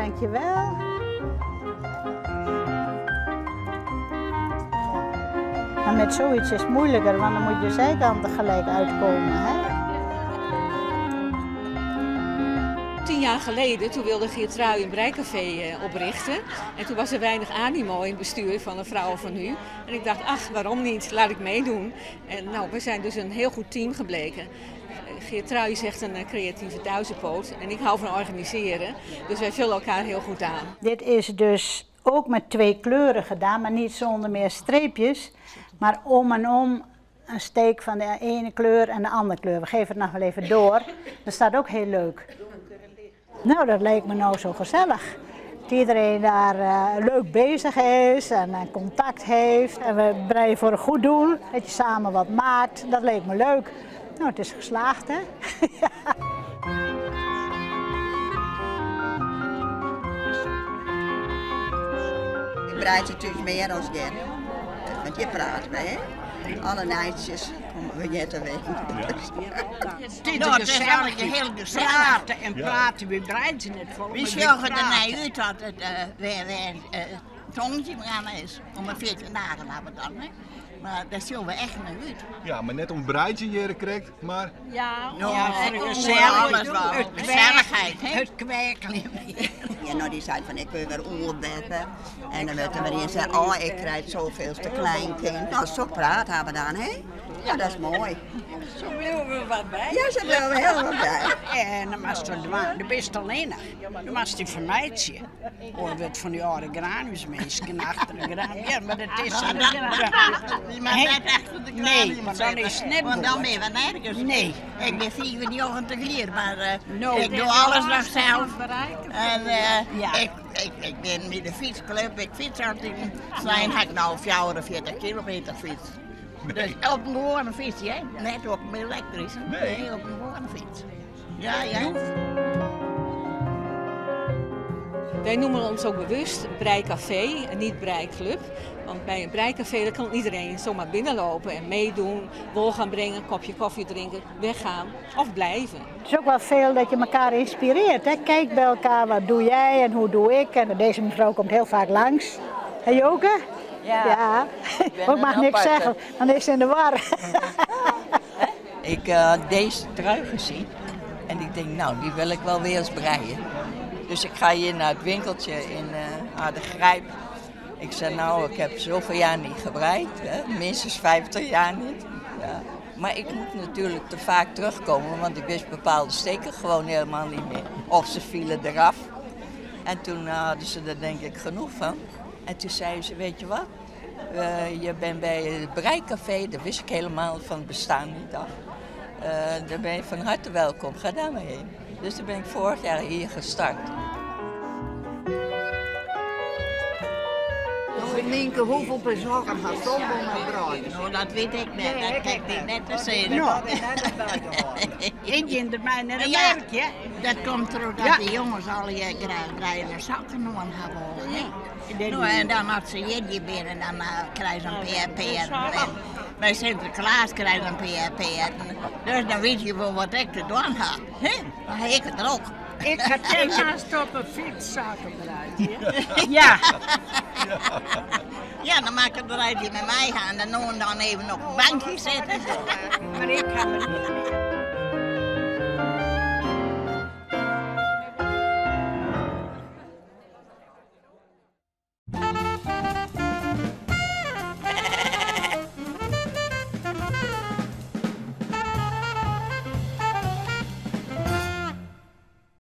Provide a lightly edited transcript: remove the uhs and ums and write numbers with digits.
Dankjewel. Maar met zoiets is het moeilijker, want dan moet je zijkanten gelijk uitkomen. Hè? 10 jaar geleden, toen wilde Geertrui een breicafé oprichten. En toen was er weinig animo in het bestuur van de Vrouwen van Nu. En ik dacht, ach, waarom niet? Laat ik meedoen. En nou, we zijn dus een heel goed team gebleken. Geertrui is echt een creatieve duizendpoot en ik hou van organiseren. Dus wij vullen elkaar heel goed aan. Dit is dus ook met twee kleuren gedaan, maar niet zonder meer streepjes. Maar om en om een steek van de ene kleur en de andere kleur. We geven het nog wel even door. Dat staat ook heel leuk. Nou, dat lijkt me nou zo gezellig. Dat iedereen daar leuk bezig is en contact heeft. En we breien voor een goed doel. Dat je samen wat maakt, dat leek me leuk. Nou, het is geslaagd, hè? Ja. Ik breid het dus meer als jij. Want je praat mee, hè? Alle nijtjes om je te weten. Het is Nou, het is gezellig. eigenlijk heel gezellig. Praten en praten, we breiden het vol. We maar zorgen er praten. naar uit dat het weer tongetje gaan is. Om een 14 dagen hebben we dan. Hè. Maar daar zullen we echt naar uit. Ja, maar net om breidje jaren krijgt, maar Ja, Nou, ja, voor het gezellig, alles wel. Het Gezelligheid, hè? Het kwijkelen. Ja, nou, die zei van ik wil weer oerbeppen. En dan werd er weer in zei, oh ik krijg zoveel te klein kind. Nou, zo praat hebben we dan, hè? Ja, dat is mooi. Zo willen we wat bij. Ja, ze willen we heel wat bij. En dan was het dwaan. De best alleen. Dan was die vermijdje. Of het van die oude graanhuismensen achter de graan. Ja, maar dat is... Maar dat, maar net achter de Nee, kraan maar dan is het net Want dan goed. ben je nergens. Nee. Ik ben 94 jaar, maar Nou. ik doe alles nog zelf. En Ja. ik ben met de fietsclub, ik fiets altijd. Zijn ga ik nou 44 kilometer fiets. Dus op een gewone fiets, hè? Net op een elektrische. Nee. op een gewone fiets. Ja, ja. Wij noemen ons ook bewust Breicafé en niet Breiclub. Want bij een breicafé daar kan iedereen zomaar binnenlopen en meedoen, wol gaan brengen, een kopje koffie drinken, weggaan of blijven. Het is ook wel veel dat je elkaar inspireert. Hè? Kijk bij elkaar, wat doe jij en hoe doe ik? En deze mevrouw komt heel vaak langs. Hé Joke? Ja. Ja. ben Ik mag een niks aparte. zeggen, dan is ze in de war. Ik had deze trui gezien en ik denk, nou, die wil ik wel weer eens breien. Dus ik ga hier naar het winkeltje in Hardergrijp. Ik zei, nou, ik heb zoveel jaar niet gebreid, hè? Minstens 50 jaar niet. Ja. Maar ik moet natuurlijk te vaak terugkomen, want ik wist bepaalde steken gewoon helemaal niet meer. Of ze vielen eraf. En toen hadden ze er denk ik genoeg van. En toen zei ze, weet je wat? Je bent bij het Breicafé, daar wist ik helemaal van het bestaan niet af. Daar ben je van harte welkom, ga daar maar heen. Dus toen ben ik vorig jaar hier gestart. Nienke, hoeveel bezoeken had Tom met breien? Nou, dat weet ik net. Dat kan ik niet net te zeggen. Nou. Eentje in de mijn en een Ja. werk, hè? Dat komt doordat Ja. de jongens al je graag breien zakken aan hebben. Hè? Ja. Nou, en dan als ze hier binnen, dan krijgen ze een PR. En bij Sinterklaas krijgen ze een PR. Dus dan weet je wel wat ik te doen heb. Hè? Dan heb ik het er ook. Ik ga deze... Naast op een fiets zaken breien. Ja. Ja, dan maak ik het eruit die met mij gaan. En dan dan even op het bankje zitten. Maar